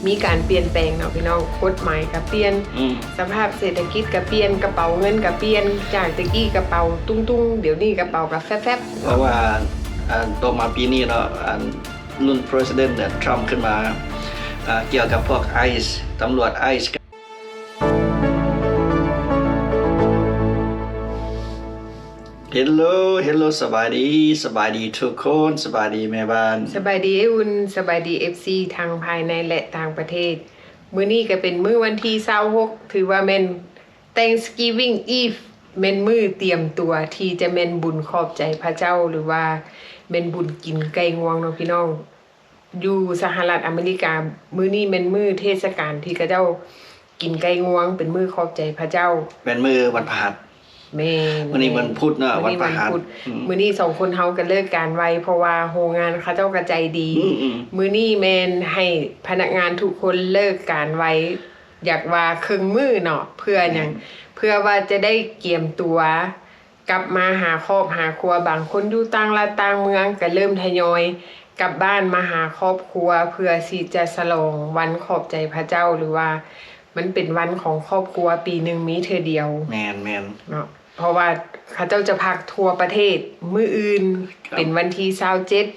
ມີການປ່ຽນແປງເນາະພີ່ນ້ອງ, ກົດໝາຍກະປ່ຽນ, ອືມ ສະພາບເສດຖະກິດກະປ່ຽນ, ກະເປົາເງິນກະປ່ຽນ, ຈາກແຕ່ກີ້ກະເປົາຕຸງໆ, ດຽວນີ້ກະເປົາກະແຟບໆ. ເພາະວ່າ ອັນ ຕໍ່ມາປີນີ້ເນາະ ອັນ ລຸ້ນ President ເນຍ Trump ຂຶ້ນມາ ອ່າ ກ່ຽວກັບພວກ ICE ຕຳຫຼວດ ICE. Hello Hello ສະບາຍດີ ສະບາຍດີທຸກຄົນ ສະບາຍດີແມ່ບ້ານ ສະບາຍດີອ້າຍອຸ່ນ ສະບາຍດີ ເອັຟຊີ ທັງພາຍໃນ ແລະ ຕ່າງປະເທດ. ມື້ນີ້ກະເປັນມື້ວັນທີຊາວຫົກ ຖືວ່າແມ່ນ Thanksgiving Eve ແມ່ນມື້ຕຽມຕົວທີ່ຈະແມ່ນບຸນຂອບໃຈພະເຈົ້າ ຫຼືວ່າແມ່ນບຸນກິນໄກ່ງວງເນາະພີ່ນ້ອງ. ຢູ່ສະຫະລັດອາເມລິກາ ມື້ນີ້ແມ່ນມື້ເທດສະການທີ່ເຂົາເຈົ້າກິນໄກ່ງວງ ເປັນມື້ຂອບໃຈພະເຈົ້າ ແມ່ນມື້ວັນພະຫັດ. ແມ່ນ ມື້ນີ້ວັນພຸດເນາະ ວັນພະຫັດ. ມື້ນີ້ສອງຄົນເຮົາກະເລີກການໄວ ເພາະວ່າໂຮງງານເຂົາເຈົ້າກະໃຈດີ. ອືມໆ ມື້ນີ້ແມ່ນໃຫ້ພະນັກງານທຸກຄົນເລີກການໄວ ຢາກວ່າເຄິ່ງມື້ເນາະ ເພື່ອຫຍັງ? ແມ່ນ ເພື່ອວ່າຈະໄດ້ກຽມຕົວ ກັບມາຫາຄອບຫາຄົວ. ບາງຄົນຢູ່ຕ່າງລັດຕ່າງເມືອງກະເລີ່ມທະຍອຍກັບບ້ານມາຫາຄອບຄົວ ເພື່ອທີ່ຈະສະຫຼອງວັນຂອບໃຈພະເຈົ້າ ຫຼືວ່າມັນເປັນວັນຂອງຄອບຄົວ ປີໜຶ່ງມີເທື່ອດຽວ. ແມ່ນໆ ເນາະ ເພາະວ່າເຂົາເຈົ້າຈະພັກທົ່ວປະເທດ. ມື້ອື່ນ ເປັນວັນທີຊາວເຈັດ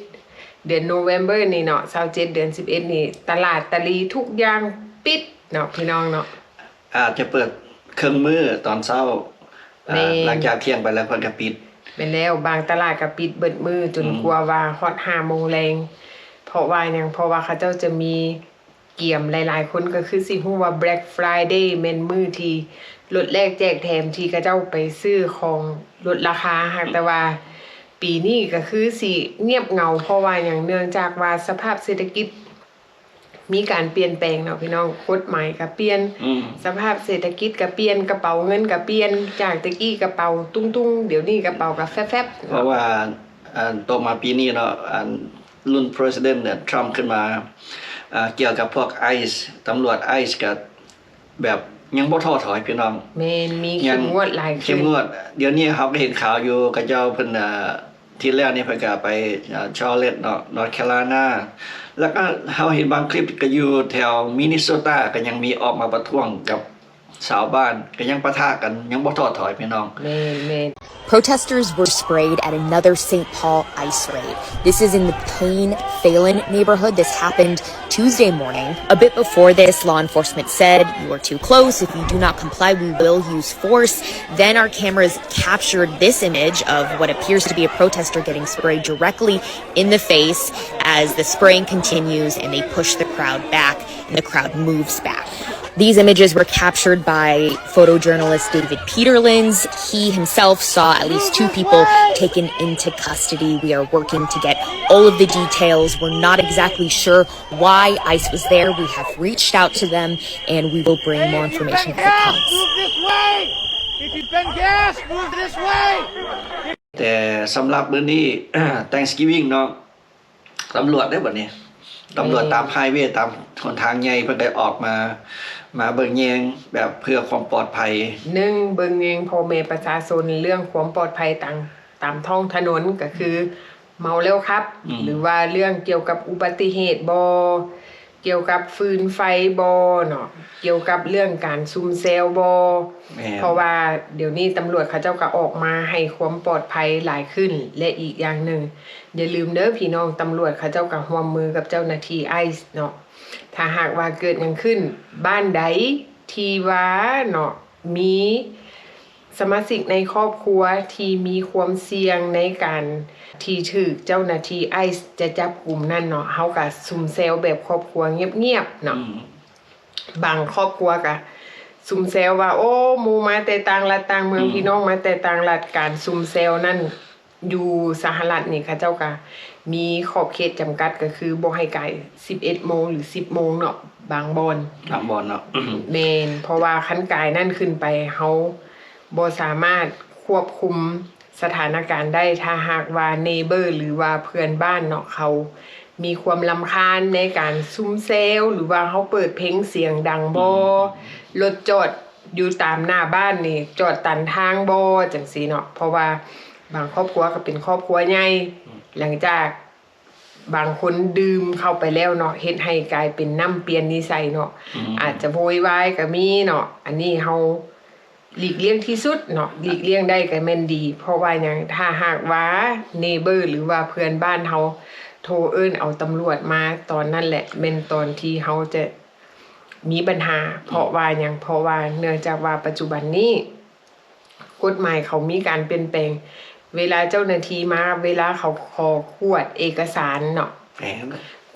ເດືອນ November ນີ້ເນາະ ຊາວເຈັດ ເດືອນສິບເອັດນີ້ ຕະຫຼາດຕະຫຼີທຸກຢ່າງປິດເນາະ ພີ່ນ້ອງເນາະ. ອາດຈະເປີດເຄິ່ງມື້ຕອນເຊົ້າ ແມ່ນ ຫຼັງຈາກທ່ຽງໄປແລ້ວເພິ່ນກະປິດ. ແມ່ນແລ້ວ ບາງຕະຫຼາດກະປິດເບິດມື້ ຈົນກວ່າວ່າຮອດຫ້າໂມງແລງ. ເພາະວ່າຫຍັງ? ເພາະວ່າເຂົາເຈົ້າຈະມີກຽມ ຫຼາຍໆຄົນກະຄືຊິຮູ້ວ່າ Black Friday ແມ່ນມື້ທີ່ລົດແລກແຈກແຖມ ທີ່ເຂົາເຈົ້າໄປຊື້ຂອງລົດລາຄາ. ຫາກແຕ່ວ່າປີນີ້ກະຄືຊິງຽບເຫງົາ ເພາະວ່າຫຍັງ? ເນື່ອງຈາກວ່າສະພາບເສດຖະກິດ ມີການປ່ຽນແປງເນາະພີ່ນ້ອງ, ກົດໝາຍກະປ່ຽນ, ອືມ ສະພາບເສດຖະກິດກະປ່ຽນ, ກະເປົາເງິນກະປ່ຽນ, ຈາກແຕ່ກີ້ກະເປົາຕຸງໆ, ດຽວນີ້ກະເປົາກະແຟບໆ. ເພາະວ່າ ອັນ ຕໍ່ມາປີນີ້ເນາະ ອັນ ລຸ້ນ President ເນຍ Trump ຂຶ້ນມາ ອາ ກ່ຽວກັບພວກ ICE ຕຳຫຼວດ ICE ກະແບບຍັງບໍ່ທໍ້ຖອຍພີ່ນ້ອງ. ແມ່ນ ມີເຂັ້ມງວດຫຼາຍຂຶ້ນ ເຂັ້ມງວດ. ດຽວນີ້ເຮົາກະເຫັນຂ່າວຢູ່ ເຂົາເຈົ້າເພິ່ນ ອາ ທິດແລ້ວນີ້ເພິ່ນກະໄປ ເອີ Charlotte ເນາະ North Carolina ແລ້ວກະເຮົາເຫັນບາງຄລິບກະຢູ່ແຖວ Minnesota ກະຍັງມີອອກມາປະທ້ວງກັບຊາວບ້ານ ກະຍັງປະທະກັນ ຍັງບໍ່ທໍ້ຖອຍພີ່ນ້ອງ. ແມ່ນໆ. Protesters were sprayed at another Saint Paul ICE raid. This is in the Payne Phalen neighborhood. This happened Tuesday morning. A bit before this, law enforcement said, "You are too close. If you do not comply, we will use force." Then our cameras captured this image of what appears to be a protester getting sprayed directly in the face as the spraying continues and they push the crowd back and the crowd moves back. These images were captured by photojournalist David Peterlens. He himself saw at least two people taken into custody. We are working to get all of the details. We're not exactly sure why ICE was there. We have reached out to them and we will bring more information as it comes. If you been gas, move this way. If you been gas, move this way. ແຕ່ສຳລັບມື້ນີ້ Thanksgiving ເນາະ ຕຳຫຼວດເດ້ບັດນີ້ ຕຳຫຼວດຕາມ highway ຕາມຫົນທາງໃຫຍ່ ເພິ່ນໄດ້ອອກມາ ມາເບິ່ງແຍງແບບເພື່ອຄວາມປອດໄພ. ໜຶ່ງ ເບິ່ງແຍງພໍ່ແມ່ປະຊາຊົນ ເລື່ອງຄວາມປອດໄພຕາມ ຕາມທ້ອງຖະໜົນ ກະຄື ເມົາແລ້ວຂັບ ອືມ ຫຼືວ່າເລື່ອງກ່ຽວກັບອຸບັດຕິເຫດບໍ່ ກ່ຽວກັບຟືນໄຟບໍ່ເນາະ ກ່ຽວກັບເລື່ອງການຊຸມແຊວບໍ່. ແມ່ນ ເພາະວ່າດຽວນີ້ຕຳຫຼວດເຂົາເຈົ້າກະອອກມາໃຫ້ຄວາມປອດໄພຫຼາຍຂຶ້ນ ແລະ ອີກຢ່າງໜຶ່ງ ຢ່າລືມເດີພີ່ນ້ອງ ຕຳຫຼວດເຂົາເຈົ້າກະຮ່ວມມືກັບເຈົ້າໜ້າທີ່ ICE ເນາະ. ຖ້າຫາກວ່າເກີດຫຍັງຂຶ້ນ ບ້ານໃດທີ່ວ່າເນາະ ມີສະມາຊິກໃນຄອບຄົວທີ່ມີຄວາມສ່ຽງໃນການທີ່ຖືກເຈົ້າໜ້າທີ່ ICE ຈະຈັບກຸມນັ້ນເນາະ ເຮົາກະຊຸມແຊວແບບຄອບຄົວງຽບໆເນາະ. ອືມ ບາງຄອບຄົວກະຊຸມແຊວວ່າ ໂອ້ ໝູ່ມາແຕ່ຕ່າງລັດຕ່າງເມືອງ ອືມ ພີ່ນ້ອງມາແຕ່ຕ່າງລັດ. ການຊຸມແຊວນັ້ນ ຢູ່ສະຫະລັດນີ້ ເຂົາເຈົ້າກະມີຂອບເຂດຈຳກັດ ກະຄືບໍ່ໃຫ້ກາຍສິບເອັດໂມງ ຫຼື ສິບໂມງເນາະ ບາງບ່ອນ ບາງບ່ອນເນາະ. ແມ່ນ ເພາະວ່າຄັນກາຍນັ້ນຂຶ້ນໄປ ເຮົາບໍ່ສາມາດຄວບຄຸມສະຖານະການໄດ້. ຖ້າຫາກວ່າ neighbor ຫຼືວ່າເພື່ອນບ້ານເນາະ ເຂົາມີຄວາມລຳຄານໃນການຊຸມແຊວ ຫຼືວ່າເຮົາເປີດເພງສຽງດັງບໍ່ ອືມ ລົດຈອດ ຢູ່ຕາມໜ້າບ້ານນີ້ ຈອດຕັນທາງບໍ່ ຈັ່ງຊີ້ເນາະ. ເພາະວ່າບາງຄອບຄົວກະເປັນຄອບຄົວໃຫຍ່ ອືມ ຫຼັງຈາກ ບາງຄົນດື່ມເຂົ້າໄປແລ້ວເນາະ ເຮັດໃຫ້ກາຍເປັນນ້ຳປ່ຽນນິໄສເນາະ ອືມ ອາດຈະໂວຍວາຍກໍມີເນາະ. ອັນນີ້ເຮົາຫຼີກລ່ຽງທີ່ສຸດເນາະ ຫຼີກລ່ຽງໄດ້ກໍແມ່ນດີ. ເພາະວ່າຫຍັງ? ຖ້າຫາກວ່າເນເບີ ຫຼືວ່າເພື່ອນບ້ານເຮົາໂທເອີ້ນເອົາຕຳຫຼວດມາ ຕອນນັ້ນແຫຼະແມ່ນຕອນທີ່ເຮົາຈະມີບັນຫາ. ເພາະວ່າຫຍັງ? ເພາະວ່າເນື່ອງຈາກວ່າປັດຈຸບັນນີ້ ກົດໝາຍເຂົາມີການປ່ຽນແປງ. ເວລາເຈົ້າໜ້າທີ່ມາ ເວລາເຂົາຂໍກວດເອກະສານເນາະ ແມ່ນ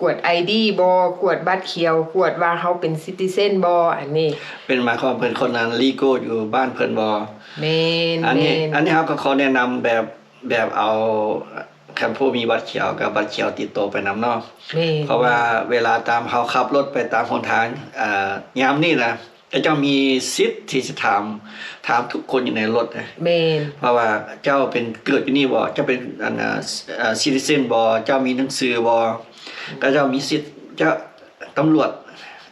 ກວດໄອດີບໍ່ ກວດບັດຂຽວ ກວດວ່າເຮົາເປັນຊິຕິເຊັນບໍ່ ອັນນີ້ ເປັນໝາຍຄວາມເພິ່ນຄົນນັ້ນລີໂກ້ຢູ່ບ້ານເພິ່ນບໍ່? ແມ່ນ ອັນນີ້ ແມ່ນ ອັນນີ້ເຮົາກໍຂໍແນະນຳແບບ ແບບເອົາ ຄັນຜູ້ມີບັດຂຽວກັບບັດຂຽວຕິດໂຕໄປນຳເນາະ ແມ່ນ ເພາະວ່າເວລາຕາມເຮົາຂັບລົດໄປຕາມຫົນທາງ ອ່າ ຍາມນີ້ນະ ເຈົ້າມີສິດທີ່ຈະຖາມ ຖາມທຸກຄົນຢູ່ໃນລົດນະ ແມ່ນ ເພາະວ່າເຈົ້າເປັນ ເກີດຢູ່ນີ້ບໍ່? ເຈົ້າເປັນ ອັນ ເອີ ຊິຕິເຊັນບໍ່? ເຈົ້າມີໜັງສືບໍ່? ເຂົາເຈົ້າມີສິດ ເຈົ້າ ຕຳຫຼວດ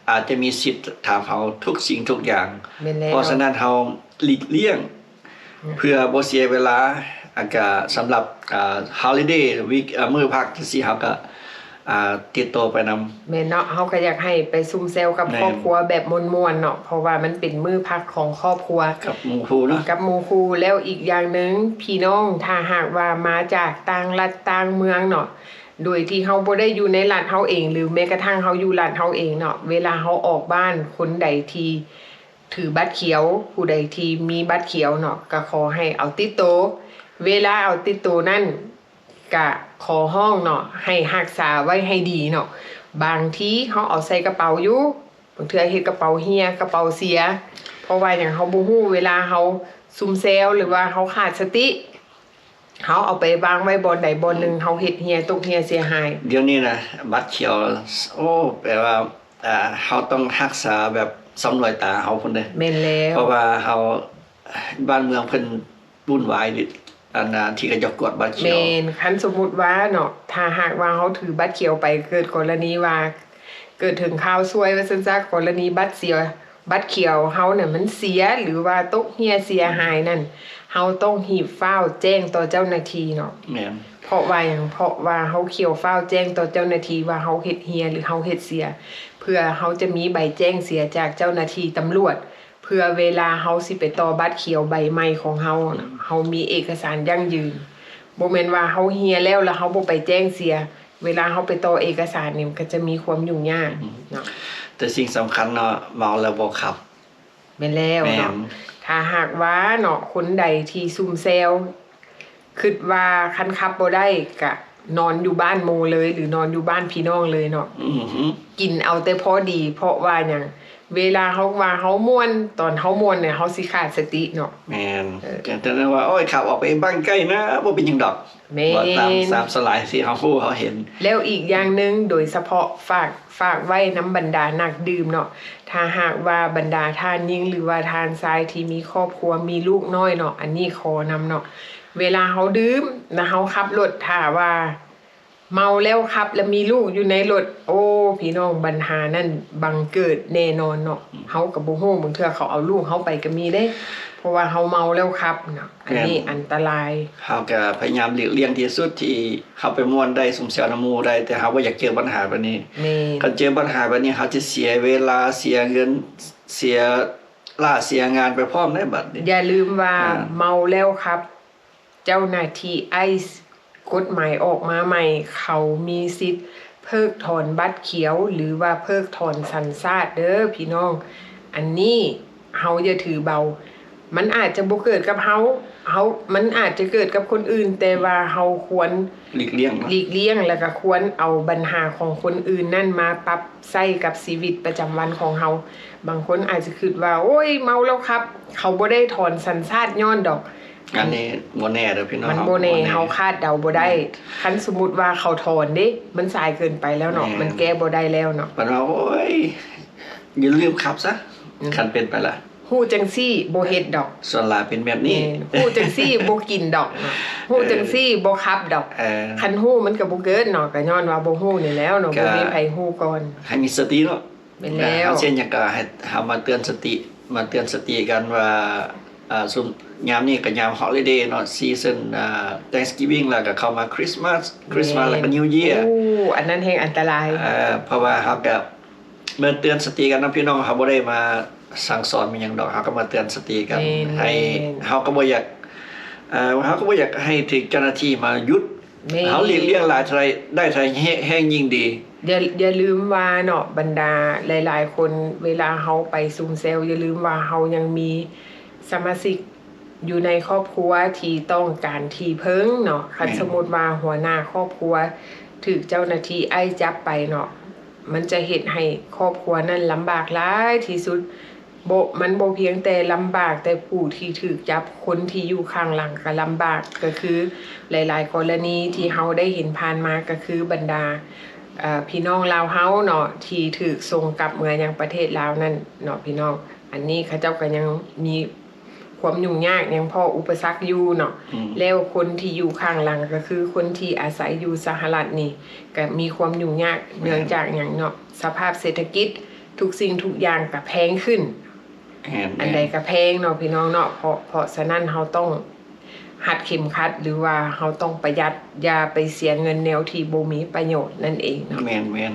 ອາດຈະມີສິດຖາມເຮົາທຸກສິ່ງທຸກຢ່າງ ແມ່ນແລ້ວ ເພາະສະນັ້ນເຮົາຫຼີກລ່ຽງ ອືມ ເພື່ອບໍ່ເສຍເວລາ ອາ ກະສຳລັບ ອ່າ ຮອລິເດ ວີກ ເອີ ມື້ພັກຈັ່ງຊີ້ ເຮົາກະ ອ່າ ຕິດໂຕໄປນຳ ແມ່ນເນາະ ເຮົາກໍຢາກໃຫ້ໄປຊຸມແຊວກັບ ແມ່ນ ຄອບຄົວແບບມ່ວນໆເນາະ ເພາະວ່າມັນເປັນມື້ພັກຂອງຄອບຄົວ ກັບໝູ່ຄູ່ເນາະ ກັບໝູ່ຄູ່. ແລ້ວອີກຢ່າງໜຶ່ງ ພີ່ນ້ອງ ຖ້າຫາກວ່າມາຈາກຕ່າງລັດຕ່າງເມືອງເນາະ ໂດຍທີ່ເຮົາບໍ່ໄດ້ຢູ່ໃນລັດເຮົາເອງ ຫຼືແມ້ກະທັ້ງເຮົາຢູ່ລັດເຮົາເອງເນາະ ເວລາເຮົາອອກບ້ານ ຄົນໃດທີ່ຖືບັດຂຽວ ຜູ້ໃດທີ່ມີບັດຂຽວເນາະ ກໍຂໍໃຫ້ເອົາຕິດໂຕ ເວລາເອົາຕິດໂຕນັ້ນ ກະຂໍຮ້ອງເນາະ ໃຫ້ຮັກສາໄວ້ໃຫ້ດີເນາະ. ບາງທີເຮົາເອົາໃສ່ກະເປົາຢູ່ ບາງເທື່ອເຮັດກະເປົາເຫ່ຍ ກະເປົາເສຍ ເພາະວ່າຫຍັງ? ເຮົາບໍ່ຮູ້ ເວລາເຮົາຊຸມແຊວ ຫຼືວ່າເຮົາຂາດສະຕິ ເຮົາເອົາໄປວາງໄວ້ບ່ອນໃດບ່ອນໜຶ່ງ ເຮົາເຮັດເຫ່ຍຕົກເຫ່ຍເສຍຫາຍ. ດຽວນີ້ນະ ບັດຂຽວ ໂອ້ ແປວ່າ ອ່າ ເຮົາຕ້ອງຮັກສາແບບສຳຫຼວຍຕາເຮົາພຸ້ນເດ້. ແມ່ນແລ້ວ ເພາະວ່າເຮົາ ບ້ານເມືອງເພິ່ນ ວຸ່ນວາຍ ອັນນາ ທີ່ເຂົາເຈົ້າກວດບັດຂຽວ. ແມ່ນ ຄັນສົມມຸດວ່າເນາະ ຖ້າຫາກວ່າເຮົາຖືບັດຂຽວໄປ ເກີດກໍລະນີວ່າ ເກີດເຖິງຄາວຊວຍວ່າຊັ້ນຊະ ກໍລະນີບັດເສຍ ບັດຂຽວເຮົານັ້ນມັນເສຍ ຫຼືວ່າຕົກເຫ່ຍເສຍຫາຍນັ້ນ ເຮົາຕ້ອງຮີບຟ້າວແຈ້ງຕໍ່ເຈົ້າໜ້າທີ່ເນາະ. ແມ່ນ ເພາະວ່າຫຍັງ? ເພາະວ່າເຮົາຂຽວຟ້າວແຈ້ງຕໍ່ເຈົ້າໜ້າທີ່ວ່າເຮົາເຮັດເຫ່ຍ ຫຼືເຮົາເຮັດເສຍ ເພື່ອເຮົາຈະມີໃບແຈ້ງເສຍຈາກເຈົ້າໜ້າທີ່ຕຳຫຼວດ ເພື່ອເວລາເຮົາຊິໄປຕໍ່ບັດຂຽວໃບໃໝ່ຂອງເຮົານະ ເຮົາມີເອກະສານຢັ້ງຢືນ. ບໍ່ແມ່ນວ່າເຮົາເຫ່ຍແລ້ວ ແລ້ວເຮົາບໍ່ໄປແຈ້ງເສຍ ເວລາເຮົາໄປຕໍ່ເອກະສານນີ້ ມັນກໍຈະມີຄວາມຫຍຸ້ງຍາກເນາະ. ອືມ ແຕ່ສິ່ງສຳຄັນເນາະ ເມົາແລ້ວບໍ່ຂັບ. ແມ່ນແລ້ວເນາະ ແມ່ນ ຖ້າຫາກວ່າເນາະ ຄົນໃດທີ່ຊຸມແຊວ ຄິດວ່າຄັນຂັບບໍ່ໄດ້ກະນອນຢູ່ບ້ານໝູ່ເລີຍ ຫຼືນອນຢູ່ບ້ານພີ່ນ້ອງເລີຍເນາະ. ອືຮຶ ກິນເອົາແຕ່ພໍດີ ເພາະວ່າຫຍັງ? ເວລາເຮົາວ່າເຮົາມ່ວນ ຕອນເຮົາມ່ວນນີ້ເຮົາຊິຂາດສະຕິເນາະ. ແມ່ນ ເອີ ຈັ່ງແຕ່ວ່າ ໂອ້ຍ ຂັບອອກໄປບ້ານໃກ້ນະ ບໍ່ເປັນຫຍັງດອກ. ແມ່ນ ເວົ້າຕາມ ຕາມສະໄລທີ່ເຮົາຮູ້ເຮົາເຫັນ. ແລ້ວອີກຢ່າງໜຶ່ງ ໂດຍສະເພາະຝາກ ຝາກໄວ້ນຳບັນດານັກດື່ມເນາະ ຖ້າຫາກວ່າບັນດາທ່ານຍິງ ຫຼືວ່າທ່ານຊາຍທີ່ມີຄອບຄົວ ມີລູກນ້ອຍເນາະ ອັນນີ້ຂໍນຳເນາະ ເວລາເຮົາດື່ມ ແລ້ວເຮົາຂັບລົດ ຖ້າວ່າເມົາແລ້ວຂັບ ແລ້ວມີລູກຢູ່ໃນລົດ ໂອ້ ພີ່ນ້ອງ ບັນຫານັ້ນບັງເກີດແນ່ນອນເນາະ. ເຮົາກໍບໍ່ຮູ້ ບາງເທື່ອເຂົາເອົາລູກເຮົາໄປກໍມີເດ້ ເພາະວ່າເຮົາເມົາແລ້ວຂັບເນາະ. ອັນນີ້ ແມ່ນ ອັນຕະລາຍ. ເຮົາກໍພະຍາຍາມຫຼີກລ່ຽງທີ່ສຸດທີ່ເຮົາໄປມ່ວນໄດ້ ຊຸມແຊວນຳໝູ່ໄດ້ ແຕ່ເຮົາບໍ່ຢາກເຈີບັນຫາແບບນີ້. ແມ່ນ ຄັນເຈີບັນຫາແບບນີ້ ເຮົາຈະເສຍເວລາ ເສຍເງິນ ເສຍລ້າເສຍງານໄປພ້ອມເດ້ບັດນີ້. ຢ່າລືມວ່າ ອ່າ ເມົາແລ້ວຂັບ ເຈົ້າໜ້າທີ່ໄອສ໌ ກົດໝາຍອອກມາໃໝ່ ເຂົາມີສິດເພິກຖອນບັດຂຽວ ຫຼືວ່າເພິກຖອນສັນຊາດເດີພີ່ນ້ອງ. ອັນນີ້ເຮົາຢ່າຖືເບົາ ມັນອາດຈະບໍ່ເກີດກັບເຮົາ ເຮົາ ມັນອາດຈະເກີດກັບຄົນອື່ນ ແຕ່ວ່າເຮົາຄວນ ຫຼີກລ່ຽງເນາະ ຫຼີກລ່ຽງ ແລ້ວກໍຄວນເອົາບັນຫາຂອງຄົນອື່ນນັ້ນມາປັບໃຊ້ກັບຊີວິດປະຈຳວັນຂອງເຮົາ. ບາງຄົນອາດຈະຄິດວ່າ ໂອ້ຍ ເມົາແລ້ວຂັບ ເຂົາບໍ່ໄດ້ຖອນສັນຊາດຍ້ອນດອກ. ອັນນີ້ບໍ່ແນ່ເດີພີ່ນ້ອງ ມັນບໍ່ແນ່ ເຮົາຄາດເດົາບໍ່ໄດ້. ແມ່ນ ຄັນສົມມຸດວ່າເຂົາຖອນເດ້ ມັນສາຍເກີນໄປແລ້ວເນາະ. ແມ່ນ ມັນແກ້ບໍ່ໄດ້ແລ້ວເນາະ. ເພິ່ນວ່າ ໂອ້ຍ ຢ່າລືມຂັບຊະ. ອືມ ຄັນເປັນໄປລະ ຮູ້ຈັ່ງຊີ້ບໍ່ເຮັດດອກ. ສ່ວນຫຼາຍເປັນແບບນີ້. ແມ່ນ ຮູ້ຈັ່ງຊີ້ບໍ່ກິນດອກເນາະ ຮູ້ຈັ່ງຊີ້ບໍ່ຂັບດອກ. ເອີ ຄັນຮູ້ມັນກໍບໍ່ເກີດເນາະ ກໍຍ້ອນວ່າບໍ່ຮູ້ນີ້ແລ້ວເນາະ. ກໍບໍ່ມີໃຜຮູ້ກ່ອນ ໃຫ້ມີສະຕິເນາະ. ແມ່ນແລ້ວ ເຮົາເຊັ່ນຫຍັງກໍໃຫ້ເຮົາມາເຕືອນສະຕິ ມາເຕືອນສະຕິກັນວ່າ ອ່າ ຊຸມຍາມນີ້ກໍຍາມ holiday ເນາະ season ອ່າ Thanksgiving ແລ້ວກໍເຂົ້າມາ Christmas Christmas ແລ້ວກໍ New Year ໂອ້ ອັນນັ້ນແຮງອັນຕະລາຍ ເອີ ເພາະວ່າເຮົາກໍມາເຕືອນສະຕິກັນເນາະພີ່ນ້ອງ ເຮົາບໍ່ໄດ້ມາສັ່ງສອນມາຫຍັງດອກ ເຮົາກໍມາເຕືອນສະຕິກັນ ແມ່ນ ໃຫ້ ແມ່ນ ເຮົາກໍບໍ່ຢາກ ເອີ ເຮົາກໍບໍ່ຢາກໃຫ້ຖືກເຈົ້າໜ້າທີ່ມາຢຸດ ແມ່ນ ເຮົາຫຼີກລ່ຽງຫຼາຍເທົ່າໃດໄດ້ເທົ່າໃດແຮງ ແຮງຍິ່ງດີ ຢ່າ ຢ່າລືມວ່າເນາະ ບັນດາຫຼາຍໆຄົນ ເວລາເຮົາໄປຊຸມແຊວ ຢ່າລືມວ່າເຮົາຍັງມີສະມາຊິກຢູ່ໃນຄອບຄົວທີ່ຕ້ອງການທີ່ເພິ່ງເນາະ ຄັນ ແມ່ນ ສົມມຸດວ່າຫົວໜ້າຄອບຄົວຖືກເຈົ້າໜ້າທີ່ໄອສ໌ຈັບໄປເນາະ ມັນຈະເຮັດໃຫ້ຄອບຄົວນັ້ນລຳບາກຫຼາຍທີ່ສຸດ ບໍ່ ມັນບໍ່ພຽງແຕ່ລຳບາກແຕ່ຜູ້ທີ່ຖືກຈັບ ຄົນທີ່ຢູ່ຂ້າງຫຼັງກໍລຳບາກ ກໍຄືຫຼາຍໆກໍລະນີທີ່ເຮົາໄດ້ເຫັນຜ່ານມາ ກໍຄືບັນດາ ເອີ ພີ່ນ້ອງລາວເຮົາເນາະ ທີ່ຖືກສົ່ງກັບເມືອຍັງປະເທດລາວນັ້ນເນາະ ພີ່ນ້ອງ ອັນນີ້ເຂົາເຈົ້າກໍຍັງມີຄວາມຫຍຸ້ງຍາກ ຍັງພໍ້ອຸປະສັກຢູ່ເນາະ ອືມ ແລ້ວຄົນທີ່ຢູ່ຂ້າງຫຼັງ ກໍຄືຄົນທີ່ອາໄສຢູ່ສະຫະລັດນີ້ ກໍມີຄວາມຫຍຸ້ງຍາກ ແມ່ນ ເນື່ອງຈາກຫຍັງເນາະ ສະພາບເສດຖະກິດ ທຸກສິ່ງທຸກຢ່າງກໍແພງຂຶ້ນ ແມ່ນໆ ອັນໃດກໍແພງເນາະ ພີ່ນ້ອງເນາະ ເພາະ ເພາະສະນັ້ນເຮົາຕ້ອງ ຮັດເຂັມຂັດ ຫຼືວ່າເຮົາຕ້ອງປະຢັດ ຢ່າໄປເສຍເງິນແນວທີ່ບໍ່ມີປະໂຫຍດນັ້ນເອງເນາະ ແມ່ນ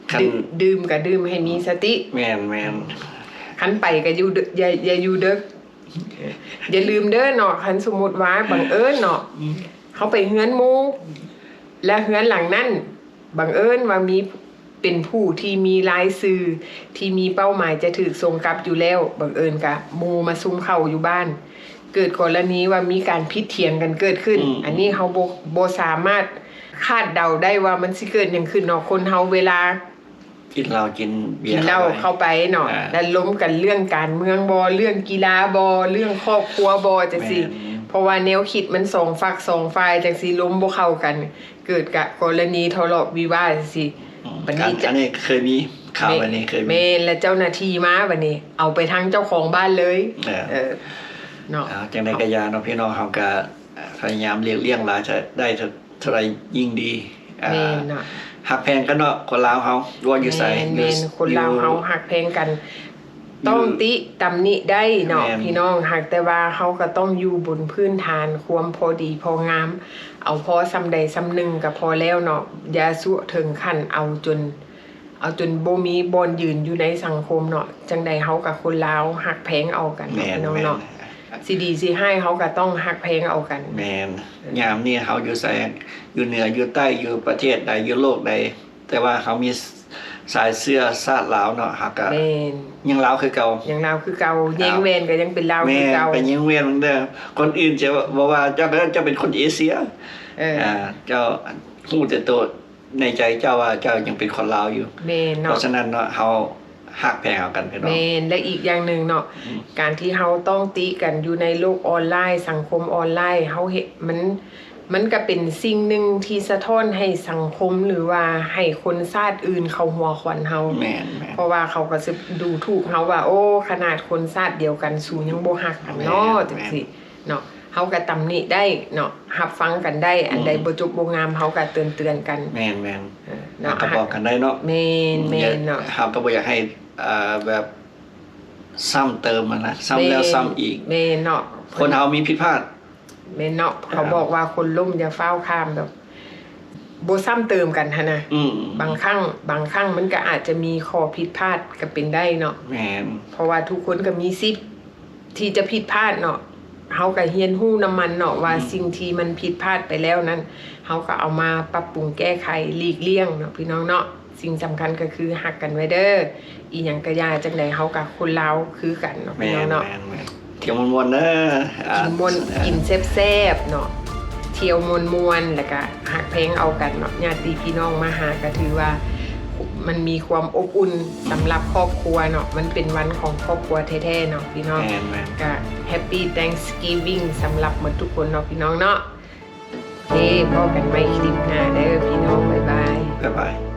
ໆ ຄັນ ດື່ມ ດື່ມກໍດື່ມໃຫ້ມີສະຕິ ແມ່ນໆ ຄັນໄປກໍຢູ່ ຢ່າ ຢ່າຢູ່ເດິກ ຢ່າລືມເດີເນາະ ຄັນສົມມຸດວ່າບັງເອີນເນາະ ອືມ ເຮົາໄປເຮືອນໝູ່ ແລະເຮືອນຫຼັງນັ້ນ ບັງເອີນວ່າມີ ເປັນຜູ້ທີ່ມີລາຍຊື່ ທີ່ມີເປົ້າໝາຍຈະຖືກສົ່ງກັບຢູ່ແລ້ວ ບັງເອີນກະໝູ່ມາຊຸມເຂົ້າຢູ່ບ້ານ ເກີດກໍລະນີວ່າມີການຜິດຖຽງກັນເກີດຂຶ້ນ ອືມ ອັນນີ້ເຮົາບໍ່ ບໍ່ສາມາດຄາດເດົາໄດ້ວ່າມັນຊິເກີດຫຍັງຂຶ້ນເນາະ ຄົນເຮົາເວລາກິນເຫຼົ້າກິນເບຍ ກິນເຫຼົ້າເຂົ້າໄປ ເຂົ້າໄປເນາະ ອ່າ ແລ້ວລົມກັນເລື່ອງການເມືອງບໍ ເລື່ອງກິລາບໍ ເລື່ອງຄອບຄົວບໍ ຈັ່ງຊີ້ ແມ່ນ ເພາະວ່າແນວຄິດມັນສອງຝັກສອງຝ່າຍ ຈັ່ງຊີ້ລົມບໍ່ເຂົ້າກັນ ເກີດກະກໍລະນີທະເລາະວິວາດຈັ່ງຊີ້ ອືມ ບັດນີ້ ອັນ ຈະ ອັນນີ້ເຄີຍມີຂ່າວ ແມ່ນ ອັນນີ້ເຄີຍມີ ແມ່ນ ແລ້ວເຈົ້າໜ້າທີ່ມາບັດນີ້ ເອົາໄປທາງເຈົ້າຂອງບ້ານເລີຍ ເອີ ເອີ ເນາະ ຈັ່ງໃດກໍຢ່າເນາະ ພີ່ນ້ອງເຮົາກະພະຍາຍາມຫຼີກລ່ຽງຫຼາຍ ໄດ້ເທົ່າໃດຍິ່ງດີ ອ່າ ແມ່ນເນາະ ຮັກແພງກັນເນາະ ຄົນລາວເຮົາ ບໍ່ວ່າຢູ່ໃສ ແມ່ນ ຢູ່ ແມ່ນ ຄົນລາວເຮົາ ຢູ່ ຮັກແພງກັນ ຕ້ອງຕິຕຳໜິໄດ້ເນາະ ແມ່ນ ພີ່ນ້ອງ ຫາກແຕ່ວ່າເຮົາກໍຕ້ອງຢູ່ບົນພື້ນຖານຄວາມພໍດີພໍງາມ ເອົາພໍສ່ຳໃດສ່ຳໜຶ່ງກໍພໍແລ້ວເນາະ ຢ່າສູ່ເຖິງຂັ້ນເອົາຈົນ ເອົາຈົນບໍ່ມີບ່ອນຢືນຢູ່ໃນສັງຄົມເນາະ ຈັ່ງໃດເຮົາກໍຄົນລາວຮັກແພງເອົາກັນເນາະ ແມ່ນ ພີ່ນ້ອງເນາະ ແມ່ນ ຊິດີຊິຮ້າຍເຮົາກໍຕ້ອງຮັກແພງເອົາກັນ ແມ່ນ ເອີ ຍາມນີ້ເຮົາຢູ່ໃສ ຢູ່ເໜືອ ຢູ່ໃຕ້ ຢູ່ປະເທດໃດ ຢູ່ໂລກໃດ ແຕ່ວ່າເຮົາມີສາຍເຊື້ອຊາດລາວເນາະ ເຮົາກະ ແມ່ນ ຍັງລາວຄືເກົ່າ ຍັງລາວຄືເກົ່າ ແຍງແວ່ນກໍຍັງເປັນລາວຄືເກົ່າ ແມ່ນ ໄປແຍງແວ່ນເບິ່ງເດີ ຄົນອື່ນຈະບໍ່ວ່າເຈົ້າ ເຈົ້າເປັນຄົນເອເຊຍ ເອີ ອ່າ ເຈົ້າຮູ້ແຕ່ໂຕໃນໃຈເຈົ້າວ່າເຈົ້າຍັງເປັນຄົນລາວຢູ່ ແມ່ນເນາະ ເພາະສະນັ້ນເນາະ ເຮົາຮັກແພງເອົາກັນ ພີ່ນ້ອງ ແມ່ນ ແລະ ອີກຢ່າງໜຶ່ງເນາະ ອືມ ການທີ່ເຮົາຕ້ອງຕິກັນຢູ່ໃນໂລກອອນລາຍ ສັງຄົມອອນລາຍ ເຮົາເຮັດ ມັນ ມັນກະເປັນສິ່ງໜຶ່ງທີ່ສະທ້ອນໃຫ້ສັງຄົມ ຫຼືວ່າໃຫ້ຄົນຊາດອື່ນເຂົາຫົວຂວັນເຮົາ ແມ່ນໆ ເພາະວ່າເຂົາກໍຊິດູຖູກເຮົາວ່າ ໂອ້ ຂະໜາດຄົນຊາດດຽວກັນ ສູຍັງບໍ່ຮັກກັນເນາະ ແມ່ນໆ ຈັ່ງຊີ້ເນາະ ເຮົາກໍຕຳໜິໄດ້ເນາະ ຮັບຟັງກັນໄດ້ ອັນໃດ ອືມ ບໍ່ຈົບບໍ່ງາມ ເຮົາກໍເຕືອນໆກັນ ແມ່ນໆ ເອີ ເນາະ ກໍບອກກັນໄດ້ເນາະ ແມ່ນໆ ເນາະ ເຮົາກໍບໍ່ຢາກໃຫ້ ເອີ ແບບຊ້ຳເຕີມຫັ້ນນະ ຊ້ຳແລ້ວຊ້ຳອີກ ແມ່ນເນາະ ຄົນເຮົາມີຜິດພາດ ແມ່ນເນາະ ເຂົາບອກວ່າຄົນລົ້ມຢ່າຟ້າວຂ້າມແບບ ບໍ່ຊ້ຳເຕີມກັນຫັ້ນນະ ອືມ ບາງຄັ້ງ ບາງຄັ້ງມັນກໍອາດຈະມີຂໍ້ຜິດພາດກໍເປັນໄດ້ເນາະ ແມ່ນ ເພາະວ່າທຸກຄົນກໍມີສິດທີ່ຈະຜິດພາດເນາະ ເຮົາກໍຮຽນຮູ້ນຳມັນເນາະ ວ່າ ອືມ ສິ່ງທີ່ມັນຜິດພາດໄປແລ້ວນັ້ນ ເຮົາກໍເອົາມາປັບປຸງແກ້ໄຂ ຫຼີກລ່ຽງເນາະ ພີ່ນ້ອງເນາະ ສິ່ງສຳຄັນກໍຄືຮັກກັນໄວ້ເດີ ອີ່ຫຍັງກະຢ່າ ຈັ່ງໃດເຮົາກະຄົນລາວຄືກັນເນາະ ແມ່ນ ພີ່ນ້ອງເນາະ ແມ່ນໆ ທ່ຽວມ່ວນໆເດີ ອ່າ ກິນມ່ວນ ອ່າ ກິນແຊບໆເນາະ ທ່ຽວມ່ວນໆ ແລ້ວກະຮັກແພງເອົາກັນເນາະ ຍາດຕິພີ່ນ້ອງມາຫາ ກະຖືວ່າມັນມີຄວາມອົບອຸ່ນສຳລັບຄອບຄົວເນາະ ມັນເປັນວັນຂອງຄອບຄົວແທ້ໆເນາະ ພີ່ນ້ອງ ແມ່ນໆ ກະ Happy Thanksgiving ສຳລັບໝົດທຸກຄົນເນາະ ພີ່ນ້ອງເນາະ ເຄ ພໍ້ກັນໃໝ່ຄລິບໜ້າເດີພີ່ນ້ອງ ບາຍບາຍ ບາຍບາຍ.